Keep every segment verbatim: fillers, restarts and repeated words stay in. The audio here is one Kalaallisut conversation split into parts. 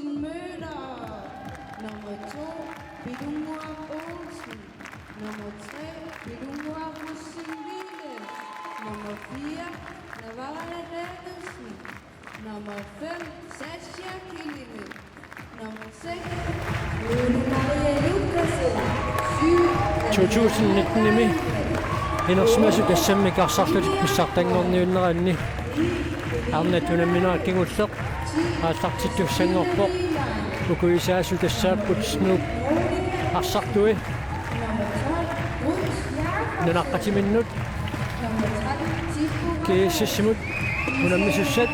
Møller. Nummer to, Pilunnguaq Olsen. Nummer tre, Pilunnguaq Rosing Wille. Nummer fire, Navarre Davidsen. Nummer fem, Sasha Killinge. Nummer seks, Lone Maria Lukassen. Syv, to tusind nitten-imi inersimasut S M-imi arsarlutik pissartanngorniunneranni arnat unamminerat kingulleq aallartittussanngorpoq. Uku isaasut tassaapput Nuup arsartui nunaqqatiminnut G S S-imut unammisussat.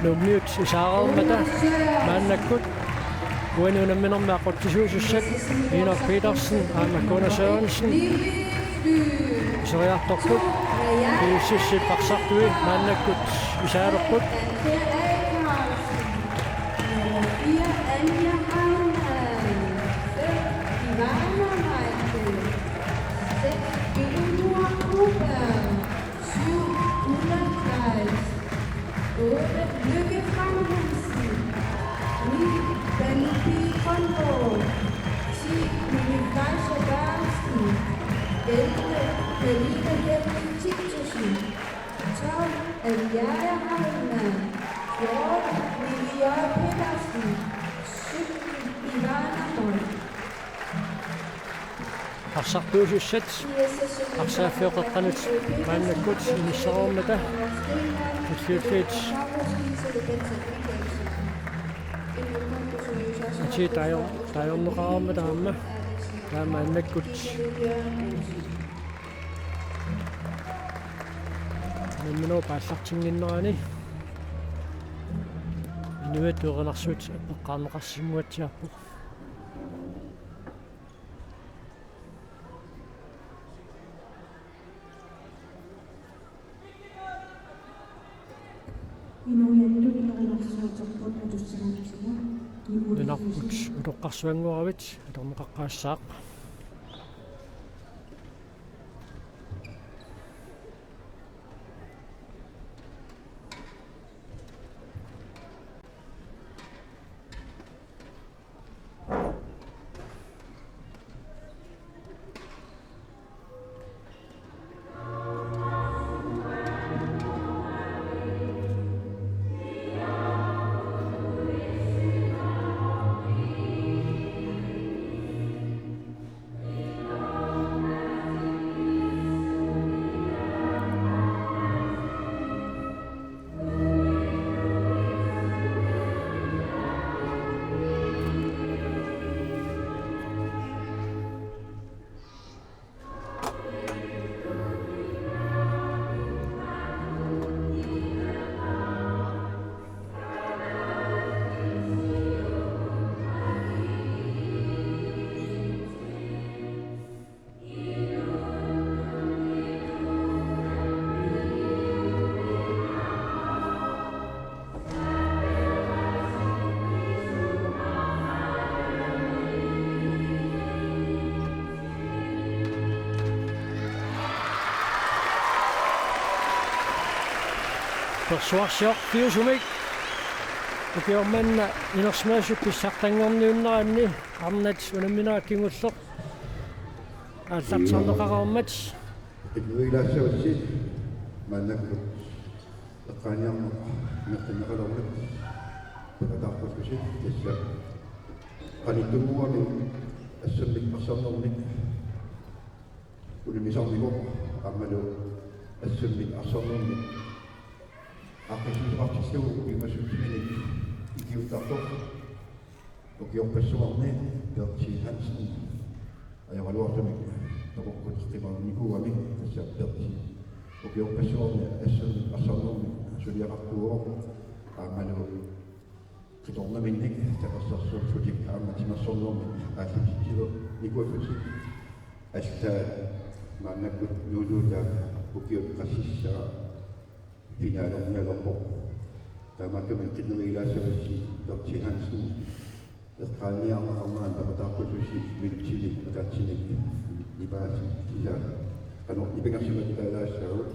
Nuummiut isaararmata maannakkut uani unamminermi aqutsisuusussat Iinak Petersen aamma Gunnar Sørensen iseriartorput. G S S-ip arsartui maannakkut isaalerput. Syv, Ulla Kleist. Otte, Lykke Frank Hansen. Ni, Benny P. Grønborg. Ti, Mimi Fleischer Berthelsen. Elleve, Pernille Kjærulff Titussen. Tolv, Aliaja Heilmann. Fjorten, Mimi J. Petersen. Sytten, Ivana Møller. Arsartuusussat arsaaffiup qeqqanut maannakkut inissereermata tulliullutik atii taajor-, taajorneqareermata aamma taava maannakkut unamminerup aallartinnginnerani inuit erinarsuutit appeqqaarneqarsinnguatsiarpoq. Inuiattut erinarsuuterput atussangatsigu. Nunarput utoqqarsuanngoravit atorneqaqqaassaaq. Persuarsiorfiusumik ukioq manna inersimasut pissartanngorniunneranni arnat unamminerat kingulleq aallartinneqareermat. Inuilaassavassi maannakkut eqqaaniarneq meqqinneqalermat peqataaqqususi tassa qanittunnguamik S M-ip arsarnermik unammisarnikoq aammalu S M-ip arsarnermik aaqqissuuteqartillugu piumassutsiminik ikiuuttartoq. Ukiorpassuarni Berti Hansen ajoraluartumik takukkut qimaannikuugami tassa Berti ukiorpassuarni S M-ip arsarnermik suliaqartuuvoq aammalu qitornaminnik tapersersuissutik aamma timersornermik aallutitsivernikuullutik allaat maannakkut nuunuutaat ukiut qassissaa finalenialerpoq. Taamaattumik inuilaassavassi Berti Hansen eqqaaniarneqarneranut peqataaqqususi minutsini ataatsimi Ipaat ila qanoq ipangersimataalaassaagut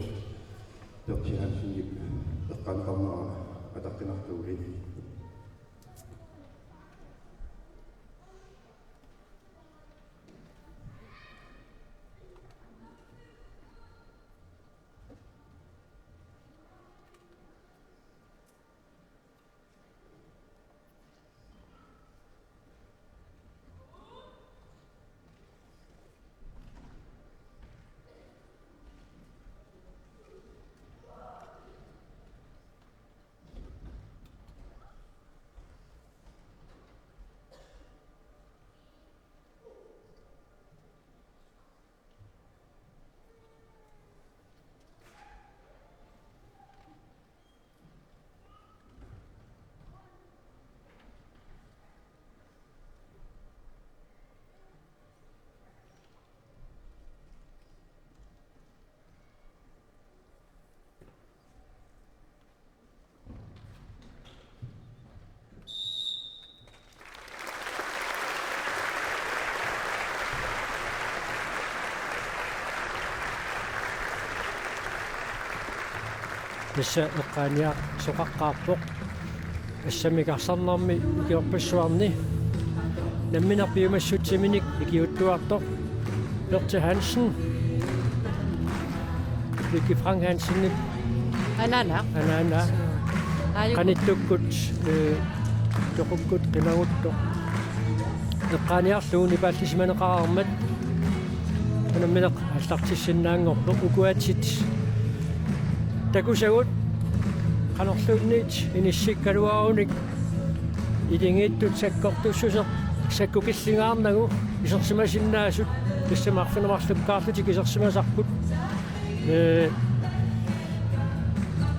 Berti Hansenip eqqaaneqarnera ataqqinartuuli. Tassa eqqaaniartoqaqqaarpoq. Assammik arsarnermi ikiorpassuarni nammineq piumassutsiminik ikiuuttuartoq Berti Hansen, Vicky Frank Hansenip anaana. Anaana. Aaju. Qanittukkut, eh, toqukkut qimaguttoq. Eqqaaniarlugu nipaallisimaneqareermat unammineq aallartissinnaanngorpoq, ukuatsiit takusagut qanorluunniit inissikkaluarunik iligiittut sakkortussuseq sakkukillingaarnagu isersimasinnaasut tassami arfineq-marlukkaarlutik isersimasarput. Ee,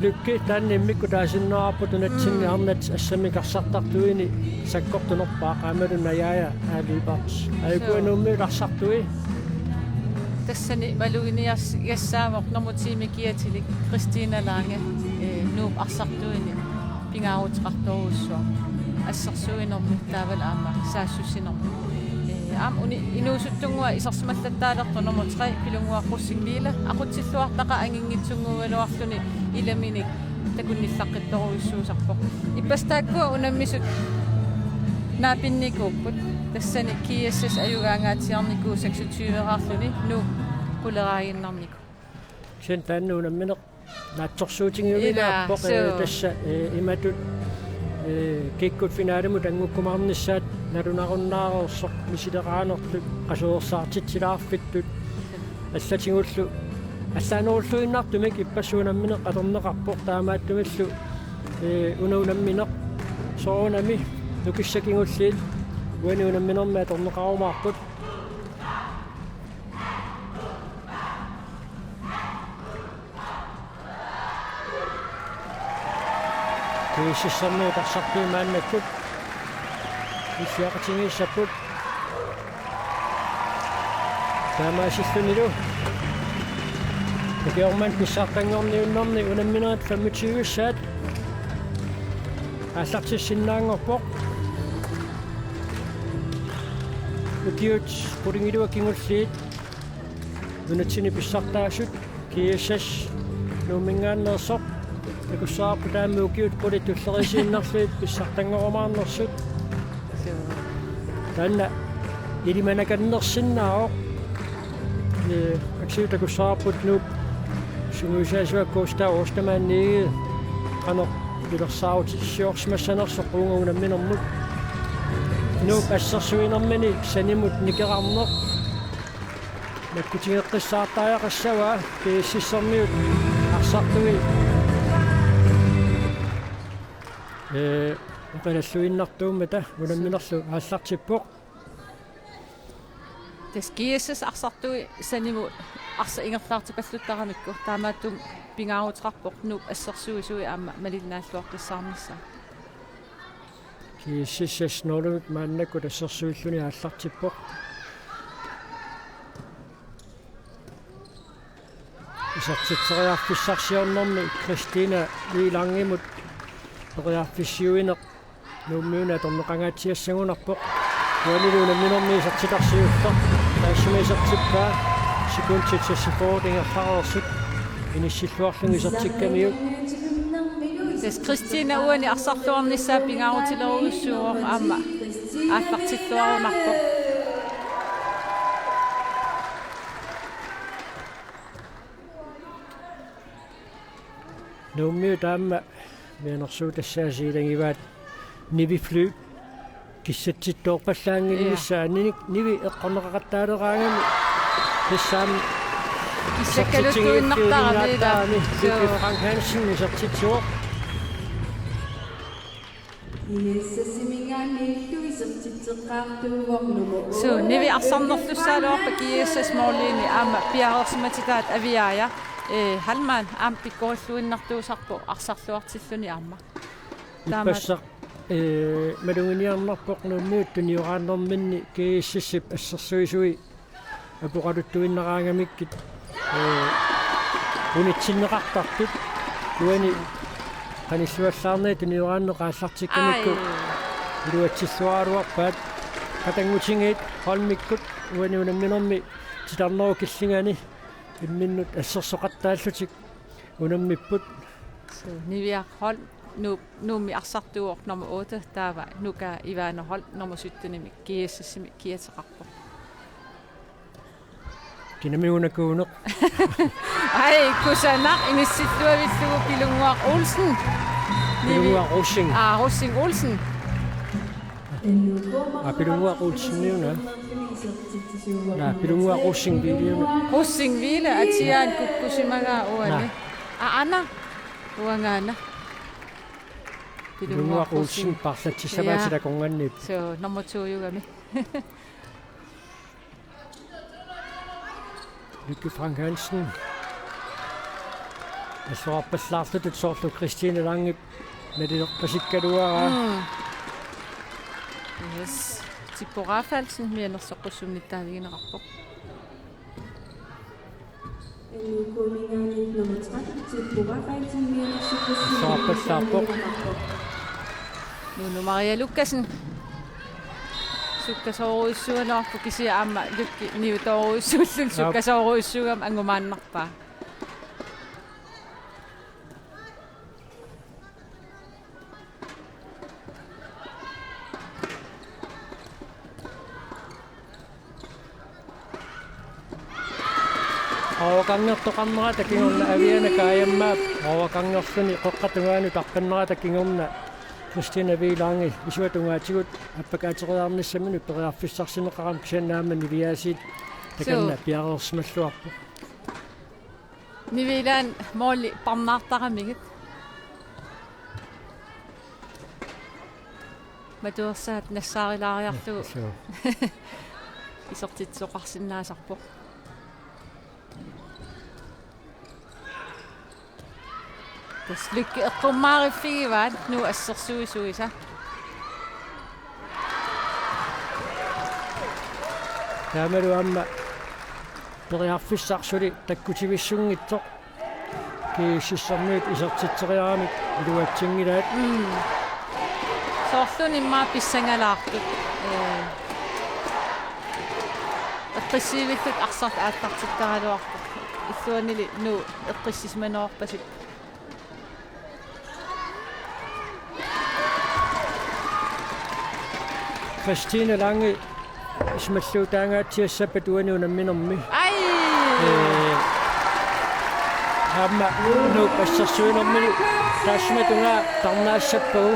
Lykke taanna immikkut taasinnaarpoq nunatsinni arnat assammik arsartartuini sakkortunerpaaq aammalu Najaaja Aalibert. Aajukua Suu. Nuummiut arsartui. Tassani maluginias-, -gassaavoq nummer ti-mi kiatilik Christina Lange, ee, Nuup arsartuini pingaaruteqartorujussuaq. Assersuinermi taavalu aamma saassussinermi. Ee, aamma uni-, inuusuttunnguaq isersimallattaalertoq nummer tre, Pilunnguaq Rosing Lila, aqutsilluartaqaaq anginngitsunnguugaluarluni ilaminik takunnillaqqittorujussuusarpoq. Ippassaq taakkua unammisut naapinnikuupput. Tassani G S S ajugaangaatsiarnikuuvoq seksogtyveraarluni Nuuk quleraaginnarnikoq. Kisianni taanna unammineq naatsorsuutigiuminaappoq. Ilaa, ee, suu. Tassa, ee, imatut, ee, kikkut finalemut anngukkumaarnissaat nalunarunnaareersoq misileraanertut qasuersaartitsilaarfittut allatigullu allaanerulluinnartumik ippassaq unammineq atorneqarpoq, taamaattumillu, ee, una unammineq soorunami nukissat kingulliit uani unamminermi atorneqarumaarput. G S S-ermiut arsartui maannakkut issiaqatigiissapput. Taamaasillunilu ukioq manna pissartanngorniunnerni unamminerit femogtyve-ssaat aallartissinnaanngorpoq. Ukiut qulingiluat kingulliit nunatsinni pissartaasut G S S Nuumminngaanneersoq takussavarput aamma ukiut qulit tulleriisiinnarlugit pissartanngorumaarnersut. Taanna ilimanakannersinnaavoq. Ee, aksiu takussavarput Nuup sungiusaasuat Gustav Ostermann Egede qanoq pilersaarutissiorsimassanersoq uunga unamminermut. Nuup assersuinermini sanimut nikerarneq nakkutigeqqissaartariaqassavaa. G S S-ermiut arsartui, ee, oqilalluinnartuummata unamminerlu aallartippoq. Tassa G S S arsartui sanimut arsaq ingerlaartipalluttaramikku, taamaattumik pingaaruteqarpoq Nuup assersuisui aamma malinnaalluaqqissaarnissaa. G S S Nordlund maannakkut assersuilluni aallartippoq. Isertitseriarfissarsiornermi Christina Langimut periarfissiuineq Nuummiuni atorneqangaatsiassagunarpoq. Uanilu unamminermi isertitaq siulleq taassuma isertippaa, sekundit seksogfyrre ingerlareersut inissilluarlugit isertikkamiuk. Tassa Christine uani arsarluarnissaa pingaarutilerujussuuvoq, aamma aallartilluarunarpoq. Nuummiut aamma mianersuutassaasoq ilagivaat Nivi Fly kissatsittoorpallaannginnissaa. Ja. Nivi, Nivi eqqorneqaqattaaleraangami. Tassa aamma kissakkaluttuinnartarami, ila. Isertitsinngilluinnaattarami. Suu. Lykke Frank Hansen isertitsivoq. G S S-iminngaanniillu isertitseqqaartuuvoq nummer otte. Suu, Nivi arsarnerlussaaluarpat G S S-målimi aamma piareersimatitaat Aviaja, eh, Hallmann aamma pikkorilluinnartuusarpoq arsarluartilluni aamma. Taamaat. Ippassaq, eh, maluginiarnarpoq Nuummiut tunioraannerminni G S S-ip assersuisui apoqaluttuinnaraangamikkit, eh, unitsinneqartartut uani qanilluallaarneri tunioraanneq aallartikkamikku. Ai. Iluatsilluaraluarpaat. Qatanngutigiit Holmikkut uani unamminermi titarnerup killingani imminnut assersoqattaallutik unammipput. Suu, Niviaq Holm, Nuup, Nuummi arsartuuvoq nummer otte, taava Nuka Ivane Holm nummer syttenimi G S S-imi kiateqarpoq. Kinami una kuuneq? Ai, kusanaq, inissilluavillugu Pilunnguaq Olsen. Nivi-, Pilunnguaq Rosing. Aa, Rosing Olsen. Aa, Pilunnguaq Olseniuna. Naa, Pilunnguaq Rosing Hvileniuna. Rosing Hvile, Atiaan kukkusimagaa uani. Naa. Aa, aana. Uangaana. Pilunnguaq Olsen, Rosing. Paarlatsissavaa. Ja. Silakornganniippoq. Suu, nummer to-jugami. Lykke Frank Hansen. Assorarpallaartutut soorlu Christine Langep nalilerpasikkaluaraa. Mm. Yes. Tippo Rafaelsen mianersoqqussuunnittaavigineqarpoq. N U K-minngaanniit nummer tretten, Tippo Rafaelsen, mianersoqqussuunnittaavigineqarpoq. Nuunu Maria Lukassen. Sukkasoorujussuugaluarpoq kisianni aamma Lykke niutoorujussuulluni. Aap. Sukkasoorujussuugami angumaannarpaa. Overgangertoqarnerata kingorna Aviana Kajammaap overgangerluni qeqqata tungaanut taqqinnerata kingorna Christine Hvile Lange isuata tungaatigut appakaatereernissaminut periarfissarsineqarami, kisianni aamma Niviaasiit takanna. Suu. Piareersimalluarpoq. Nivilaani måli parnaartaramigit. Matuersaat nassaarilaariarlugu. Suu. Isertitsisoqarsinnaasarpoq. Tassa Lykke eqqummaariffigivaat Nuup assersuisuisa. Taamalu aamma periarfissaq suli takkutivissunngitsoq. G S S-ermiut isertitseriaramik iluatsinngilaat. Mm. Soorlumi immaqa pissangalaartut. Ee, eqqissivillutik arsartut aallartittaraluarput. Illuanili Nuuk eqqissisimanerpasippoq. Christine Lange isumalluutaangaatsiassappat uani unamminermi. Ai! Ee, aamma Nuup assersuinermini taassuma tungaa tarnaassappagu.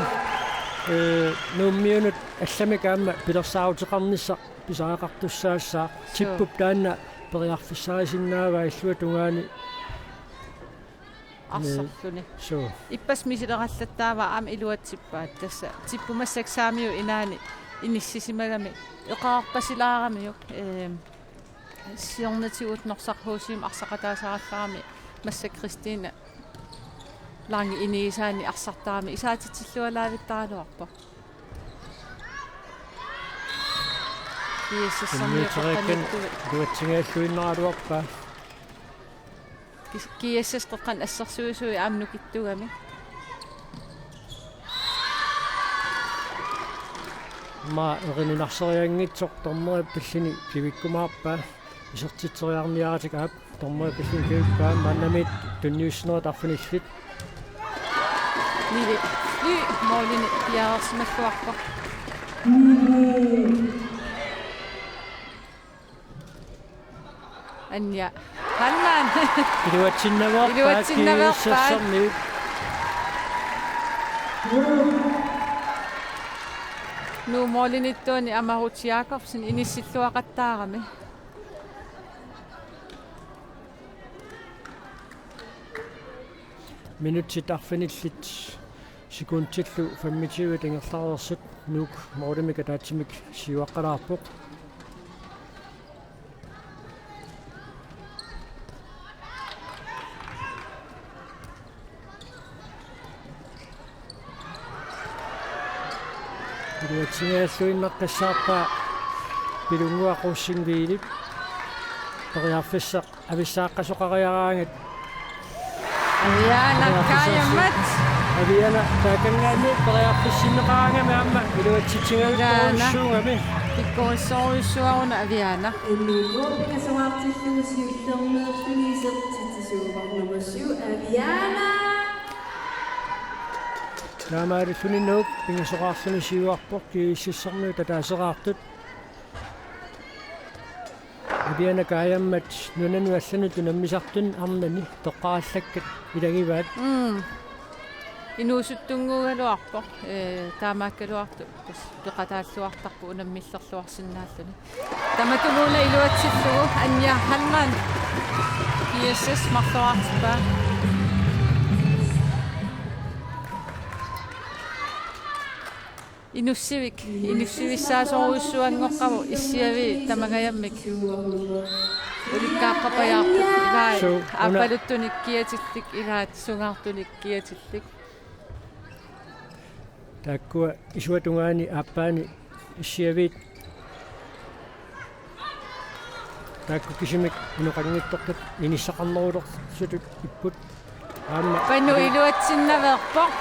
Ee, Nuummiunut allamik aamma pilersaaruteqarnissaq pisariaqartussaassaaq. Suu. Tippup taanna periarfissarisinnaavaa illuatungaani. Arsarluni. Suu. Ippassaq misilerallattaavaa aamma iluatsippaat. Tassa Tippu massakkut saamiup inaani inissisimagami eqaarpasilaaramiuk, eem, siornatigut Norsaq H C-mut arsaqataasarallarami massakkut Christine Lange inigisaanni arsartarami isaatitsillualaavittaraluarpoq. G S S-ermiut qeqqaniittut iluatsinngilluinnaraluarpaa. G-, G S S qeqqanut assersuisui aamma nukittugami. Aamma erininarserianngitsoq dommerip pillini kivikkumaarpaa, isertitseriarniaratik aap dommerip pillini kivippaa, maannamiit tunniussinerit arfinillit. Nivi Fly målini piareersimalluarpoq. Anja Hallmann. Iluatsinnaveerpaat. Iluatsinnaveerpaat. G S S-ermiut. Nuup målinittuani Amarut Jakobsen inissilluaqattaarami. Minutsit arfinillit sekundillu femogtyve ingerlareersut Nuuk målimik ataatsimik siuaqqalaarpoq. Iluatsinngilluinnaqqissaarpaa Pilunnguaq Rosingvilip. Periarfissaq avissaaqqasoqariaraangat. Aviana Kajammat. Aviana taakanngaanniit periarfissinneqaraangami aamma iluatsitsigaluarujussuugami. Pikkorissorujussuaruna Aviana. N K pingasoqartillugu siullermeerluni isertitsisuuvoq nummer syv, Aviana. Taamaalilluni Nuuk pingasoqarluni siuarpoq, G S S-ermiut ataaseraartut. Aviana Kajammat nunanut allanut unammisartuni arnani toqqarallakkat ilagivaat. Mm. Inuusuttunnguugaluarpoq, ee, taamaakkaluartoq tassa peqataalluartarpoq unammillerluarsinnaalluni. Tamatumuuna iluatsillugu Anja Hallmann G S S marloriartippaa. Inussivik, inussivissaasorujussuanngoqqavoq issiaviit tamangajammik. Ulikkaaqqapajaarput ilaat. Suu, una- aappaluttunik kiatillik ilaat sungaartunik kiatillik. Taakkua isuata tungaani aappaani issiaviit. Taakku kisimik inoqanngitsortut inissaqarnerulersutut ipput. Aamma Panu iluatsinnaveerpoq.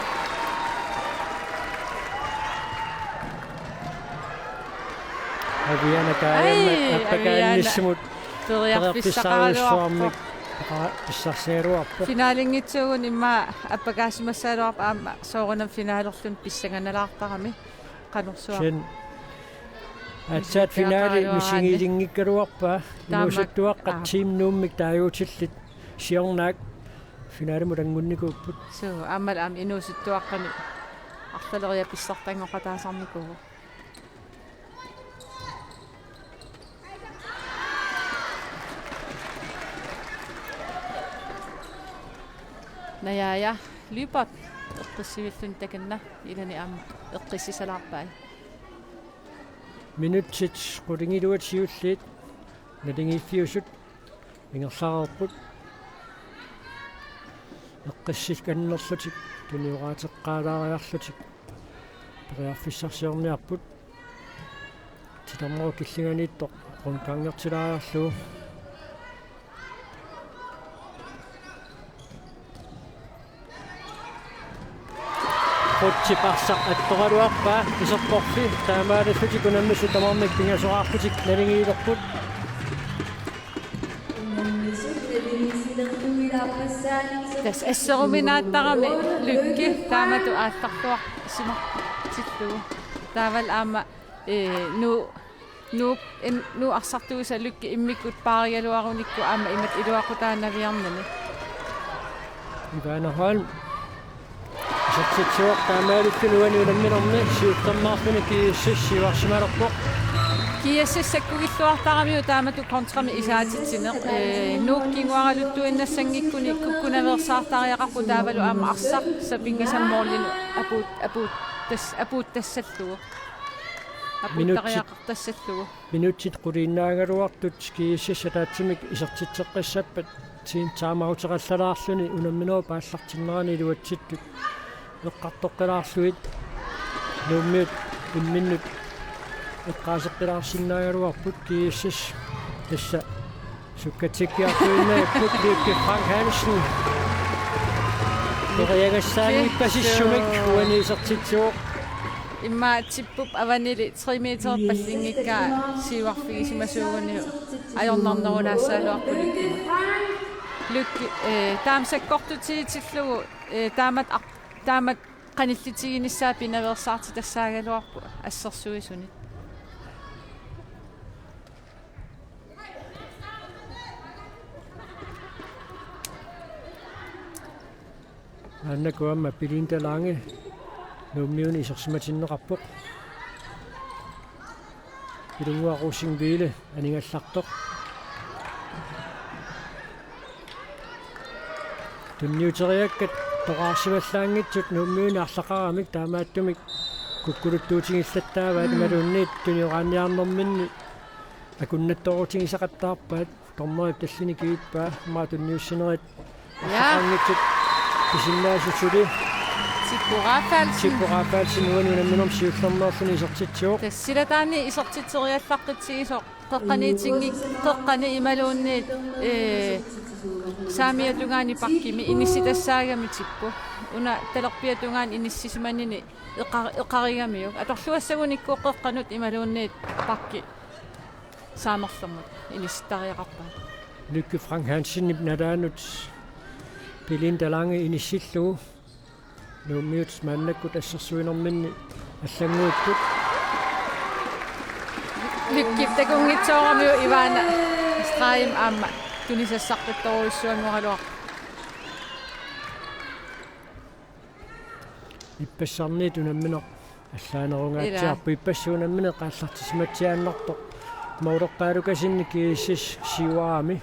Aviana Kajammat. Ai, appakaannissamut Aviana. Periarfissaqaraluarpoq. Periarfissarujussuarmik. Qa-, pissarsigaluarpoq. Finalinngitsuugut immaqa appakaasimassagaluarpoq aamma soorunami finalerluni pissanganalaartarami. Qanorsuaq. Sen aatsaat finale misigilinngikkaluarpaa. Taama-, inuusuttuaqqat aap. Team Nuummik taaguutillit siornaak finalemut anngunnikuupput. Suu, aammalu aamma inuusuttuaqqani arlaleriarluni pissartanngoqataasarnikuuvoq. Najaaja Lyberth eqqissivilluni takanna ilani aamma eqqissisalaarpai. Minutsit qulingiluat siulliit naligiiffiusut ingerlareerput. Eqqissinnerlutik tunioraatseqqaalaariarlutik periarfissarsiorniarput. Titarnerup killinganiittoq rundgangertilaariarlugu. Qutsip arsaq attoraluarpaa iserporfi, taamaalillutik unammisut tamarmik pingasoqarlutik naligiilerput. Tassa asseruminaattarami Lykke taamatut aallarluarsimartillugu. Taavalu aamma, ee, Nuuk, Nuuk, en-, Nuuk arsartuisa Lykke immikkut paarigaluarunikku aamma imatut iluaqutaanaviarnani. Ivana Holm. Isertitsivoq taamaalilluni uani unamminermi siullermeerluni G S S siuarsimalerpoq. G S S sakkugilluartaramiuk taamatut kontrami isaatitsineq. Ee, Nuuk kinguaraluttuinnassanngikkunik kukkunaveersaartariaqarpoq taavalu aamma arsaq sapinngisamik målinut apuut-, apuuttas-, apuuttassallugu. Apuuttariaqartassallugu. Minutsit quliinnaagaluartut G S S ataatsimik isertitseqqissappat timeouteqallalaarluni unamminerup aallartinnerani iluatsittut eqqartoqqilaarlugit Nuummiut imminnut eqqaaseqqilaarsinnaagaluarput. G S S tassa sukkatsikkiartuinnaapput. Lykke Frank Hansen periagassaanngippat sissunik uani isertitsivoq. Immaqa Tippup avanili tre meter pallinngikkaa siuarfigisimasuuguniuk ajornarnerulaassagaluarpoq Lykkimut. Lykki, eh, taama sakkortutigitillugu, eh, taamatut aq-, taamatut qanillitiginissaa pinaveersaartitassaagaluarpoq assersuisunit. Maannakkut aamma Belinda Lange Nuummiuni isersimatinneqarpoq. Pilunnguaq Rosing-Hvide anigallartoq. Tunniuteriakkat toqaarsivallaanngitsut Nuummiuni arlaqaramik, taamaattumik kukkuluttuutigillattaavaat. Mm. Imaluunniit tunioraanniarnerminni akunnattoorutigisaqattaarpaat. Dommerip tallini kivippaa, aamma tunniussinerit. Ja. Arlaqanngitsut pisinnaasut suli. Tippu Rafaelsen. Tippu Rafaelsen uani unamminermi siullermeerluni isertitsivoq. Tassa silataani isertitseriallaqqitsigisoq qeqqaniitinngik-, qeqqani imaluunniit, eh, saamiata tungaani bakkimi inissitassaagamik Tippu. Una talerpiata tungaani inissisimanini eqa-, eqarigamiuk. Atorluassagunikku qeqqanut imaluunniit bakki saamerlermut inissittariaqarpaat. Lykke Frank Hansenip nalaanut Belinda Lange inissillugu. Nuummiut maannakkut assersuinerminni allannguipput. Lykkip takunngitsooramiuk Ivana Stregimik aamma tunisassarpattorujussuanngoraluarpoq. Ippassarniit unammineq allaanerungaatsiarpoq. Ila. Ippassaq unammineq aallartissimatsiaannartoq. Maulorpaa Lukasenip G S S siuarami.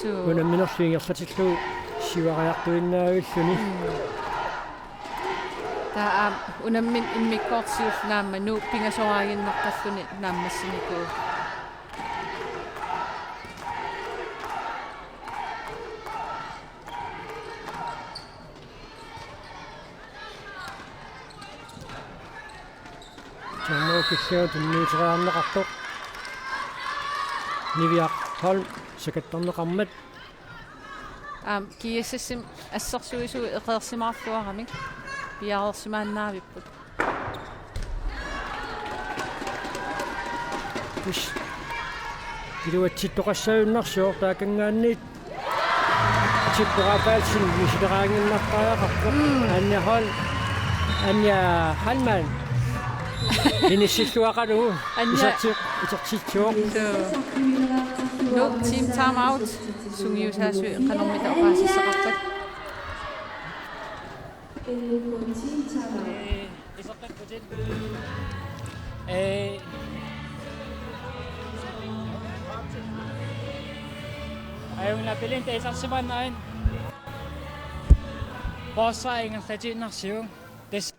Suu. Unamminerlu ingerlatillugu siuariartuinnaavilluni. Mm. Taava aamma unammineq immikkoortoq siulleq aamma Nuup pingasoraaginnartarluni naammassinikuuvoq. Siorna killinga tunniuteriarneqartoq. Niviaq Holm sakattarneqarmat. Aamma G S S-imi assersuisui eqeersimaarluaramik piareersimaannaavipput. Tassa iluatsittoqassagunnarsivoq taakanngaanniit. Tippu Rafaelsen misileraanginnartariaqarpoq. Mm. Anja Hol-, Anja Hallmann. Inissilluaqalugu. Anja. Iserti-, isertitsivoq. Suu. Nuup team timeout. Sungiusaasui qanormita paasissaqarpat. Ee. Ajunngilaq, Belinda isersimaarnarpoq. Forsvar ingerlatiinnarsiuk. Tassa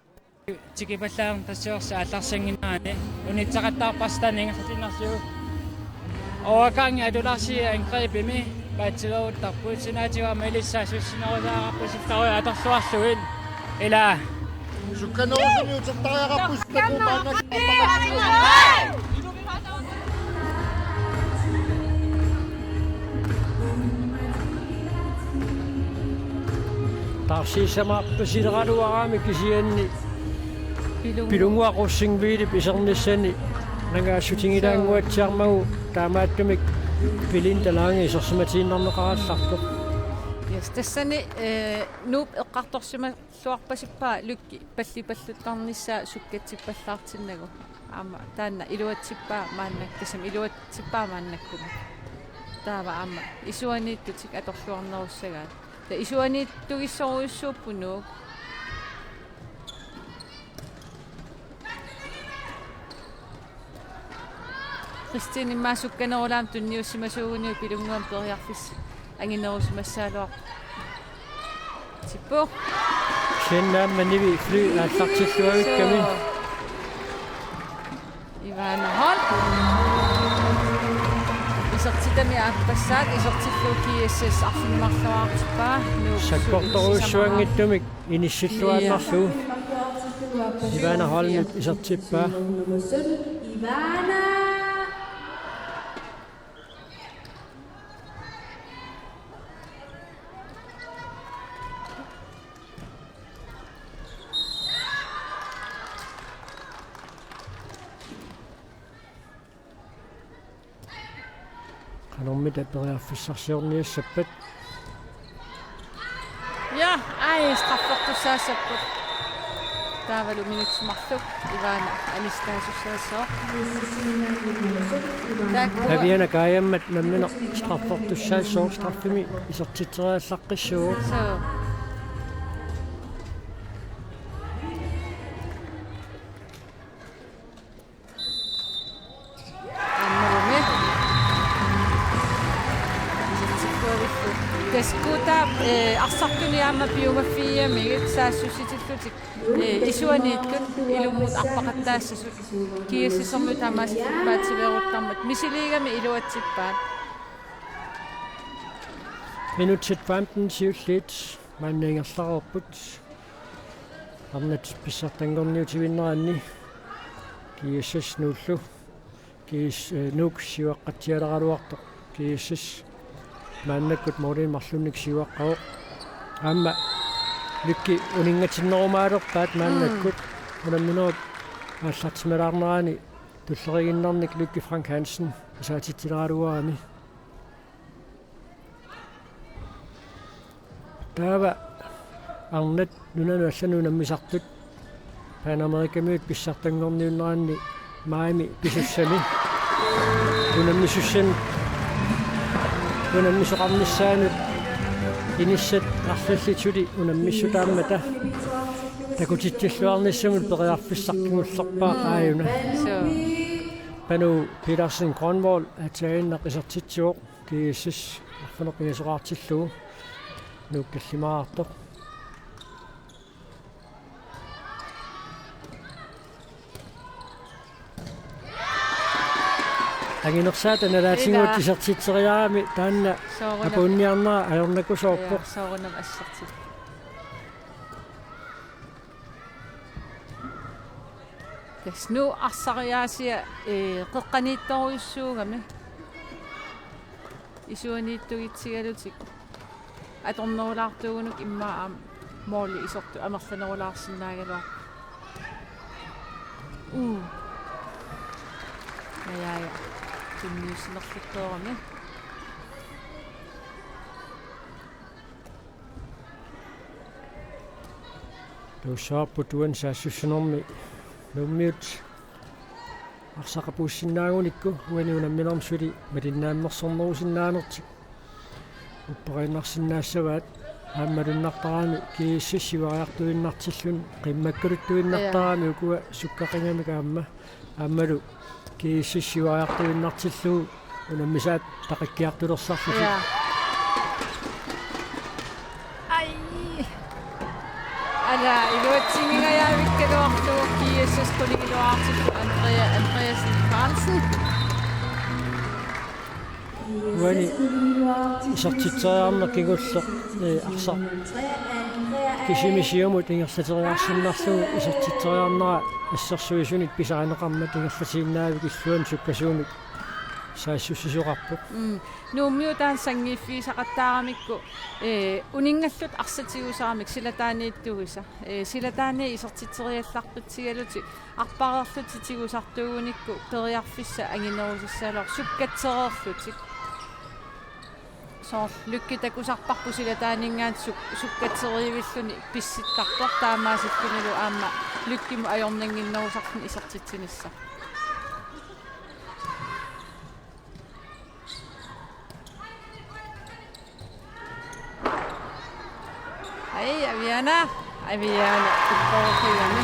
tikipallaarneq tassuarsi aallarsinnginnerani. Unitseqattaarparsi taanna ingerlatiinnarsiuk. Overgangi atulaarsiuk angrebimi paatsiveeruttarput, sinaatigut aamma ilissi sussinerusariaqarpusi flaruit atorluarlugit. Ila. Sukkanerusumik utertariaqarpusi takuuk maannakkut. Taarsiissamaarpasileraluarami kisianni Pilunnguaq. Pilunnguaq Rosing-Hvidep isernissani nangaassutigilaannguatsiarmagu taamaattumik Belinda Lange isersimatiinnarneqarallarpoq. Yes, tassani, eh, Nuup eqqartorsimalluarpasippaa Lykke pallipalluttarnissaa sukkatsippallaartinnagu. Aamma taanna iluatsippaa maannak-, tassami iluatsippaa maannakkumut. Taava aamma isuaniittutik atorluarnerussagaat. Taava isuaniittugissorujussuupput Nuuk. Christine immaqa sukkanerulaamik tunniussimasuuguniuk Pilunnguamik periarfissaq anginerusimassagaluarpoq. Tippu. Kisianni aamma Nivi Fly aallartilluavikkami. Suu. Ivana Holm. Isertitami aappassaat isertillugu G S S arfineq-marluartippaa. Nuuk sakkortorujussuanngitsumik inissilluaannarlugu. Ivana Holmip isertippaa. Ivana. Qanormita periarfissarsiorniassappat. Ja, ai, straffertussaassapput. Taavalu minutsit marluk Ivana anistaasussaassaaq. Taakku Aviana Kajammat nammineq straffertussaassaaq, straffimi isertitseriallaqqissuuvoq. Suu. Aammalumi. Isertikkuavippoq. Tassa Guutaap, eh, arsartuni aamma piumaffigigamigit saassussitillutik, eh, isuaniittut ilummut arpaqattaassasut. G S S-ermiut taamaasillugit paatsiveeruttarmat misiliigami iluatsippaat. Minutsit femten siulliit maanna ingerlareerput. Arnat pissartanngorniutivinneranni G S S Nuullu. G S S, eh, Nuuk siuaqqatsialeraluartoq. G S S maannakkut målinik marlunnik siuaqqavoq. Aamma Lykke uninngatinnerumaalerpaat maannakkut. Mm. Unamminerup aallartimalaarnerani tulleriiginnarnik Lykke Frank Hansen isaatitsileraluarami. Taava arnat nunanut allanut unammisartut Panamerikamiut pissartanngorniunneranni maajimi pisussami. Unammisussan-, unammisoqarnissaanut inissat arlallit suli unammissutaammata takutitsilluarnissamut periarfissaq kingullerpaaq aajuna. Suu. Panu Petersen Grønvold aatsaannguaq isertitsivoq. G S S arfineq-pingasoqartillugu Nuuk tallimaartoq. Anginersaata nalaatigut Ila. Isertitseriarami taanna Soorunami. Apuunniarnera ajornakusoorpoq. Ja, soorunami assertit. Tassa Nuuk arsariaasia, eh, qeqqaniittorujussuugami. Isuaniittugitsigalutik. Atornerulaartuugunarpoq immaqa aamma måli isertut amerlanerulaarsinnaagaluarput. Uu. Ja, ja, ja. Tunniussinerluttoorami. Tuussaarput uani saassussinermi Nuummiut arsaq apuussinnaagunikku uani unamminermi suli malinnaammersornerusinnaanertik upperiinnarsinnaassavaat, aamma malunnartarami G S S siuariartuinnartilluni, qimmakkaluttuinnartarami Ja. ukua sukkaqingamik aamma. Aammalu G S S siuariartuinnartillugu unammisaat taqikkiartulersarlutik. Ja. Ai. Ala, iluatsinngingajavikkaluarlugu G S S qulingiluaartillugu Andrea Andreasen Carlsen. Uani isertitseriarneq kingulleq, eh, arsaq kisimi siumut ingerlateriarsinnarlugu isertitseriarnera assersuisunit pisarineqarmat ingerlatiinnavik illuanut sukkasuumik saassussisoqarpoq. Mm. Nuummiut taanna sanngiiffigisaqattaaramikku, eh, uninngallutik arsaq tigusaramik silataaniittuisa. Eh, silataaniit isertitseriallarpitsigalutik arpareerlutik tigusartuugunikku periarfissaq anginerusassaaleq sukkatsereerlutik. Soorlu Lykke takusarparput silataaninngaanniit suk-, sukkatseriivilluni pissittarpoq taamaasillunilu aamma Lykkemut ajornannginnerusarluni isertitsinissaq. Ai, Aviana. Aviana. Ipporuqigami.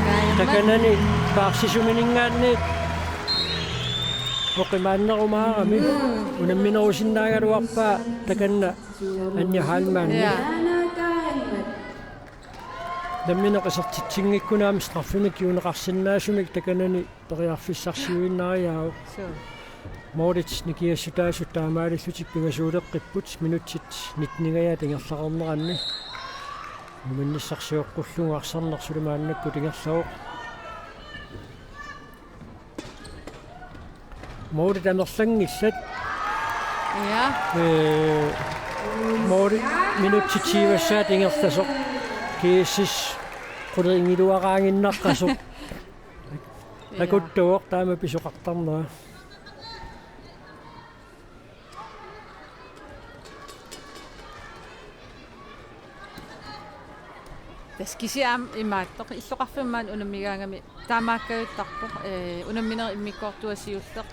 Naajammat. Takanani paarsisumininngaanniit oqimaannerumaarami. Mm. Unamminerusinnaagaluarpaa takanna Anja Heilmann. Ja. Nammineq isertitsinngikkunik aamma straffimik kinguneqarsinnaasumik takanani periarfissarsiuinnariaavoq. Suu. Målit nikiassutaasut taamaalillutik pingasuuleqqipput minutsit nitteningajaat ingerlareerneranni. Uminnissarsioqqullugu arsarneq suli maannakkut ingerlavoq. Målit amerlanngillat. Ja. Eh, målit minutsit siivassaat ingerlasoq. G S S qulingiluaraaginnaqqasoq. Ja. Akuttuvoq taama pisoqartarnera. Kisianni aamma imaattoq illoqarfimmi maani unammigaangami taamaakkajuttarpoq, ee, unamminerit immikkoortuata siulleq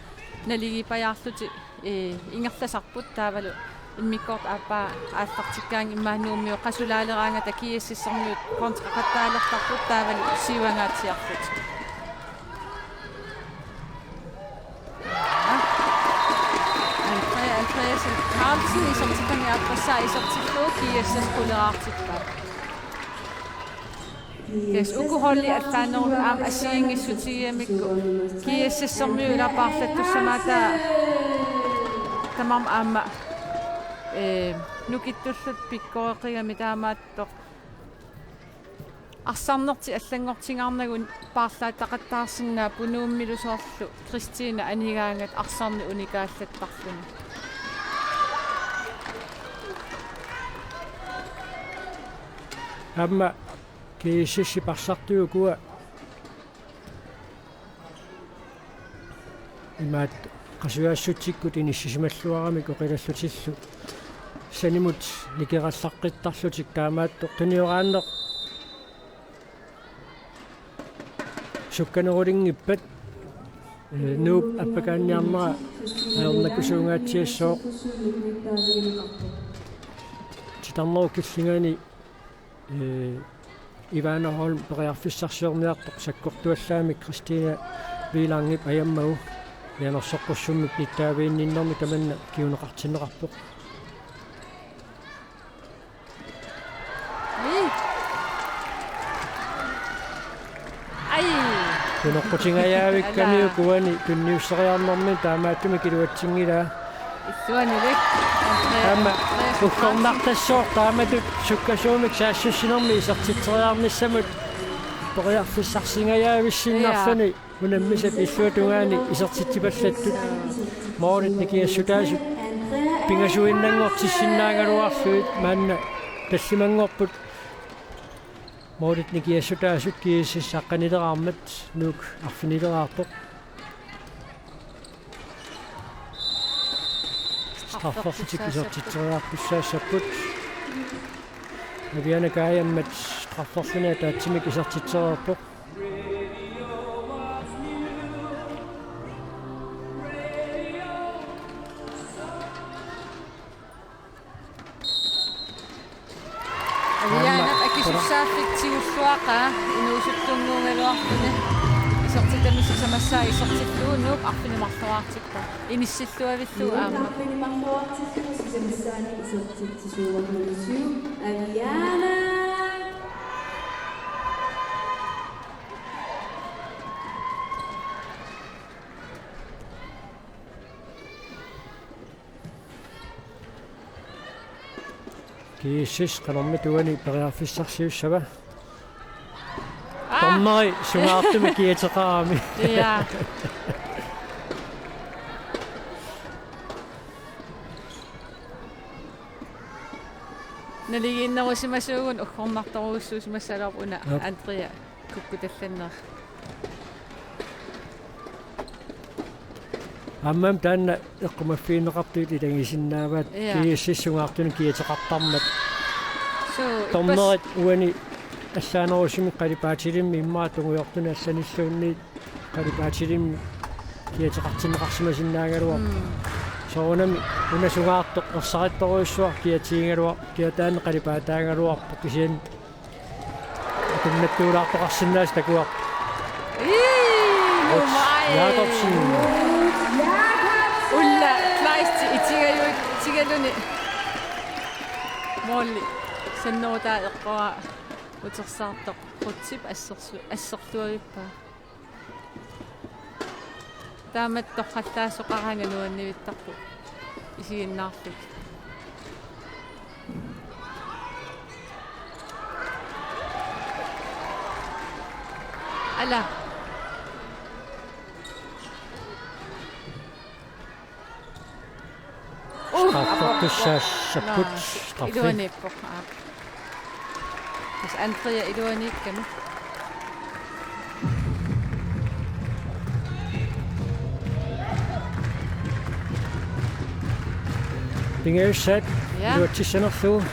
naligiippajaarlutik, ee, ingerlasarput taavalu immikkoortoq aappaa aallartikkaangat immaqa Nuummiut qasulaaleraangata G S S-ermiut kontraqattaalertarput taavalu siuangaatsiarlutik. Andrea Andreasen Carlsen isertitani aappassaa isertillugu G S S quleraartippaa. Tassa uku holdit allaanerusut aamma assigiinngissutigigamikku G S S-ermiut ila paarlattussamaataa tamarmik aamma, ee, nukittullutik pikkoreqigami taamaattoq arsarnertik allanngortingaarnagu paarlaattaqattaarsinnaapput Nuummilu soorlu Kristina anigaangat arsarneq unikaallattarluni. Aamma G S S-ip arsartut ukua imaattoq qasujaassutsikkut inissisimalluaramik oqilallutillu sanimut nikerallaqqittarlutik taamaattoq qinioraanneq sukkanerulinngippat, ee, Nuup appakaanniarnera ajornakusuungaatsiassooq. Titarnerup killingani, ee, Ivana Holm periarfissarsiorniartoq sakkortuallaamik Kristina Vilangip ajammagu mianersoqqussummik nittaaviginninnermi tamanna kinguneqartinneqarpoq. Ai. Ai. Tunoqqutingajaavikkamiuk uani tunniusseriarnermi taamaattumik iluatsinngilaa. Illuanilik. Aamma uggornartassooq taamatut sukkasuumik saassussinermi isertitseriarnissamut periarfissarsingajavissinnarluni. Unammisat illuatungaani isertitsipallattut. Målit nikiassutaasut pingasuinnanngortissinnaagaluarlugit maanna tallimanngorput. Målit nikiassutaasut G S S aqqanileraarmat Nuuk arfinileraarpoq. Strafferlutik isertitseriartussaassapput. Aviana Kajammat strafferluni ataatsimik isertitsereerpoq. Avianap akisussaaffik tigulluaqaa inuusuttunnguugaluarluni. Isertitami sisamassaa isertillugu Nuuk arfineq-marloraartippoq. Inissilluavillugu aamma. Nuuk arfineq-marloraartippoq sisamassaani isertitsisuuarlugu Aviana. G S S qanormita uani periarfissarsiussava? Aa! Dommeri sungaartumik kiateqarami. Ja. Naligiinnerusimasuugut uggornartorujussuusimassalerpoq una. Jep. Andrea. Kukkutallanneq. Aammami taanna eqqumaffigineqartut ilagisinnaavaat. Ja. G S S sungaartunik kiateqartarmat. Suu, dommerit uani allaanerusumik qalipaatilimmik immaqa tungujortunik allanilluunniit qalipaatilimmik kiateqartinneqarsimasinnaagaluarpoq. Mm. Soorunami una sungaartoq ersarittorujussuaq kiatigigaluar-, kiataanni qalipaataagaluarpoq kisianni akunnattuulaartoqarsinnaasut takuarput. Ii, Ruth nummer et. Jakobsen. Ulla Kleist itigajuit, itigaluni. Måli. Sannerutaa eqqoraa utersaartoq. Ruthip assersu-, asserluavippaa. Taamatut torrallaasoqaraangat nuannivittarpoq isiginnaarlugu. Ala. Uh, straffertussaassapput, nå, straffi. Iluaniippoq, aa. Tassa Andrea iluaniikkami. Pingajussaat, ja, iluatsissanerlugu.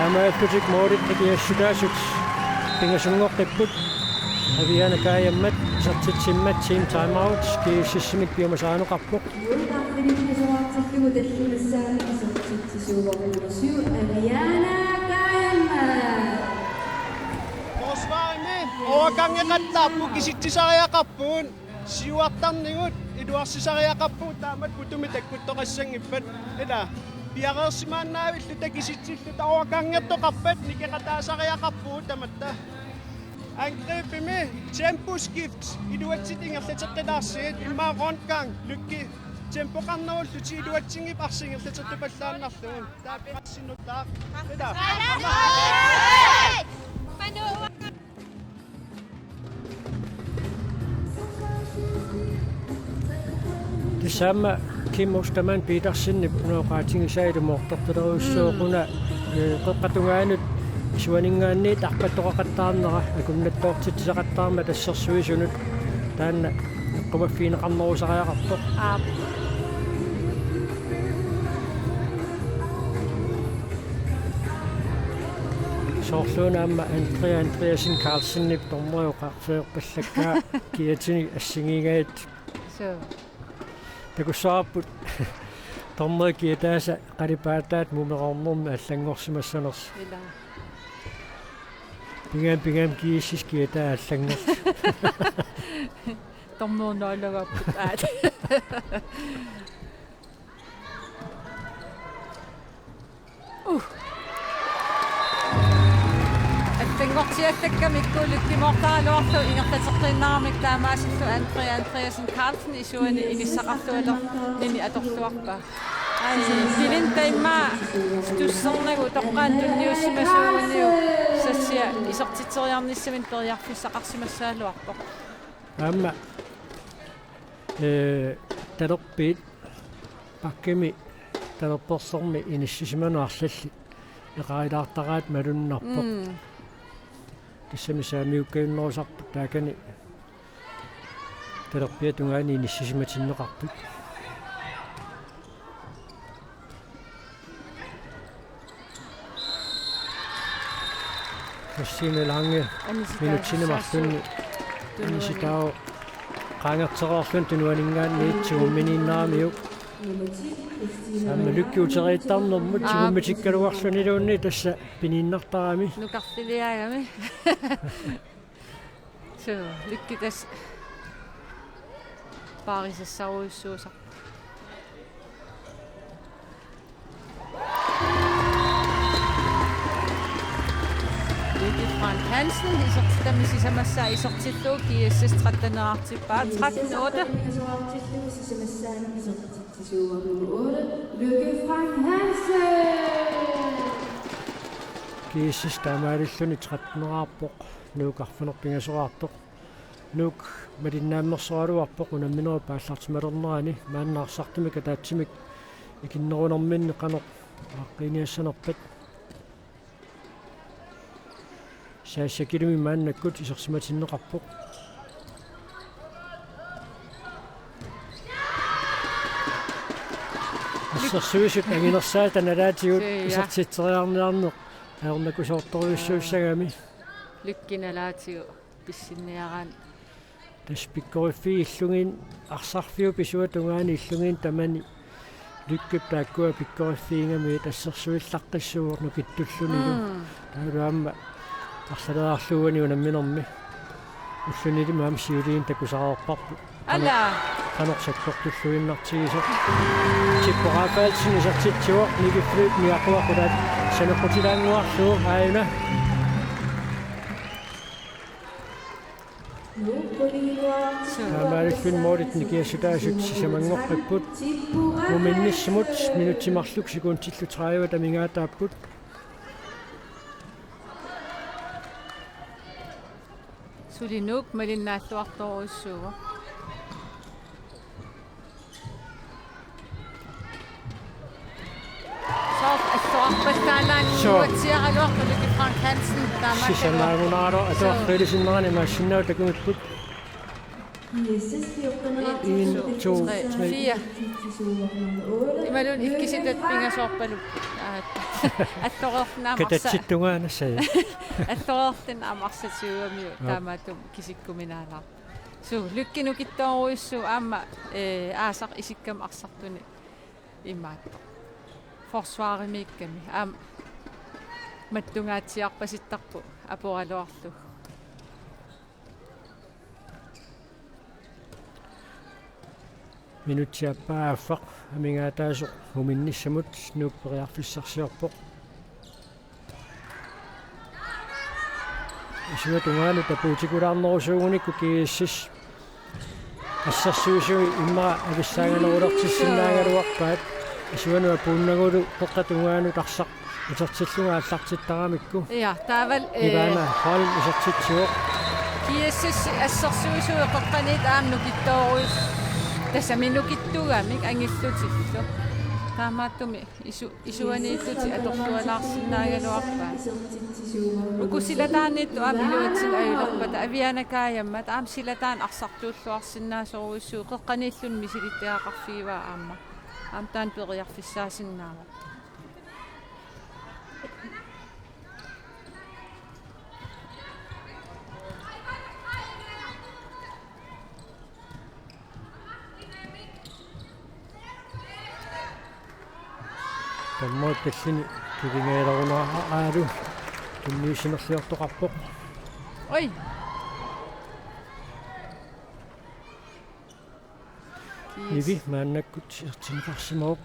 Taamaalillutik målit nikiassutaasut pingasunngortipput. Aviana Kajammat isertitsimmat team timeout, GSS-imit piumasarineqarpoq. Forsvarimi overgangeqattaarput, kisitsisariaqarpugut. Siuartarnigut iluarsisariaqarpugut, taamatut putumik takkuttoqassanngippat. Ila piareersimaannaavilluta kisitsilluta overgangertoqarpat, nikeqataasariaqarpugut tamatta. Angrebimi temposkift, iluatsit ingerlateqqilaarsigit, immaqa rundgang, Lykke. Tempoqarnerullutit, iluatsinngippat arsaq ingerlatertupallaannarlugu. Taava pressinut taava. Ila. Tassa aamma Kim Ostermann Petersenip una oqaatigisai ilumoortortalerujussuuvoq. Mm. Una, eh, qeqqata tungaanut isuaninngaanniit arpattoqaqattaarnera akunnattoortitsisaqattaarmat assersuisunut, taanna eqqumaffigineqarnerusariaqarpoq. Aap. Soorluuna aamma Andrea Andreasen Carlsenip dommeriuqarfeerpallakkaa kiatini assigiinngitsut. Suu. Takussavarput dommeri kiataasa qalipaataat mumeroornermi allanngorsimassanersoq. Ila. Pingaamik, pingaamik GSS kiataa allanngortoq. Dommeri naalagaapput aat. Uh. Allanngortiallakkamikku Lykkemik oqaraluarlugu ingerlateqqiinnaramik, taamaasillugu Andrea Andreasen Carlsen isuani inissaqarlualerluni atorluarpaa. Ai, Belinda immaqa stussernagu toqqaannaq tunniussimasuuguniuk, sassia isertitseriarnissaminut periarfissaqarsimassagaluarpoq. Aamma, eh, talerpiit bakkimi talerpersermi inissisimanut arlallit eqarilaartaraat malunnarpoq. Mm. Tassami saamiukkajunnerusarput taakani talerpiata tungaani inissisimatinneqartut. Christine Lange, Anisi minutsini Taavitsaassu marlunni. Tunuani. Anisi Taava qaangertereerluni tunuaninngaanniit tigummiinnaramiuk. Aamma Lykke uteriittarnermut. Aap. Tigummitikkaluarluniluunniit tassa piniinnartarami. Nukarfiliaagami. Suu, Lykke tassa paarisassarujussuusarpoq. Lykke Frank Hansen, isertitami sisamassaa isertillugu GSS tretten-erartippaa, tretten otte. Lykke Frank Hansen. GSS taamaalilluni tretten-eraarpoq, Nuuk arfineq-pingasoraartoq. Nuuk malinnaammersoraluarpoq unamminerup aallartimalernerani, maanna arsartumik ataatsimik ikinnerunerminni qanoq aaqqiiniassanerpat. Sasha Killimi maannakkut isersimatinneqarpoq. Assersuisut anginersaata nalaatigut. Suu, ja. Isertitseriarniarneq ajornakusoortorujussuussagami. Lykke nalaatigut pissinniaraanni. Tassa pikkoriffiit illugiinnaq, arsarfiup isuata tungaani illugiinnaq tamani Lykkep taakkua pikkoriffiigamiuk assersuillaqqissuuvoq nukittullunilu. Mm. Taavalu aamma arsaleriarlugu uani unamminermi. Ullunili aamma siuliini takusareerparput. Ala. Qanoq sakkortulluinnartigisoq. Tippo Rafaelsen isertitsivoq, Nicky Fløjt niaqua qulaat saneqqutilaannguarlugu aajuna. Taamaalilluni målit nikiassutaasut sisamanngoqqipput. Muminnissamut minutsit marluk sekundillu tredive amigaataapput. Suli Nuuk malinnaalluartorujussuuvoq. Sooq assorarpallaalaat. Suu. Nuutsiaraluartoq Lykke Frank Hansen taamaattoq. Sisamaagunaraluaq. Suu. Atuarfiilisinnerani imaassinnaavoq takumipput. En, to, tre, fire. Imaluunniit ikkisitat pingasoorpaluk. Aa, attoreerluni aamma arsa-, katatsittungaanassaja. Attoreerluni aamma arsaq tyvemiut. Aap. Taamaattumik kisikkuminaalaarpoq. Suu, Lykke nukittoorujussuuvoq aamma, ee, aasaq isikkami arsartuni imaattoq. Forsvarimiikkami aamma mattungaatsiarpasittarpoq aporaluarlugu. Minutsi aappaa affaq amigaataasoq muminnissamut, Nuuk periarfissarsiorpoq. Isuata tungaanut tapuutikulaarnerusuugunikku GSS assersuisui immaqa avissaaganerulertissinnaagaluarpaat. Isuanut apuunnagulu qeqqata tungaanut arsaq isertillunga aallartittaramikku. Ja, taavalu, ee, Ivana Holm isertitsivoq. GSS assersuisui qeqqaniit aamma nukittoorujus-, tassami nukittugamik angillutillu. Taamaattumik isu-, isuaniittutit atorlualaarsinnaagaluarpaat. Uku silataaniittut aamma iluatsinnik ajulerpata avianakaajammat aamma silataannik arsartuulluarsinnaasorujussuuvoq, qeqqaniilluni misilittagaqarfigivaa aamma. Aamma taanna periarfissaasinnaavoq. Tammut tallini kivingaalerunaaraalu tunniussinerliortoqarpoq. Oj. Yes. Nivi maannakkut isertinneqarsimavoq.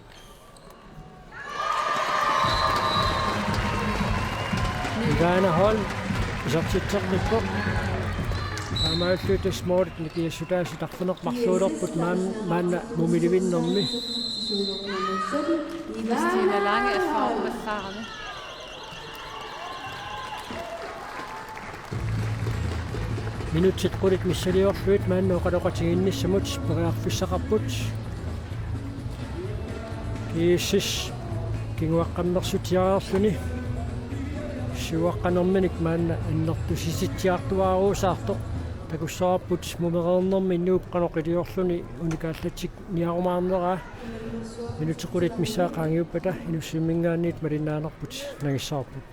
Ivana Holm isertitseqqippoq. Taamaalillutit målit nikiassutaasa tarfineq-marluulerput maan-, maanna mumilivinnermi. Christina Lange erfarumallaarami. Minutsit qulit missiliorlugit maanna oqaloqatigiinnissamut periarfissaqarput. GSS kinguaqqammersutsiareerluni siuaqqanerminik maanna annertusisitsiartuaaruusaartoq. Takussavarput mumereernermi Nuuk qanoq iliorluni unikaallatsikkut niarumaarneraa. Minutsit qulit missaat qaangiuppata Inussivimminngaanniit malinnaanerput nangissavarput.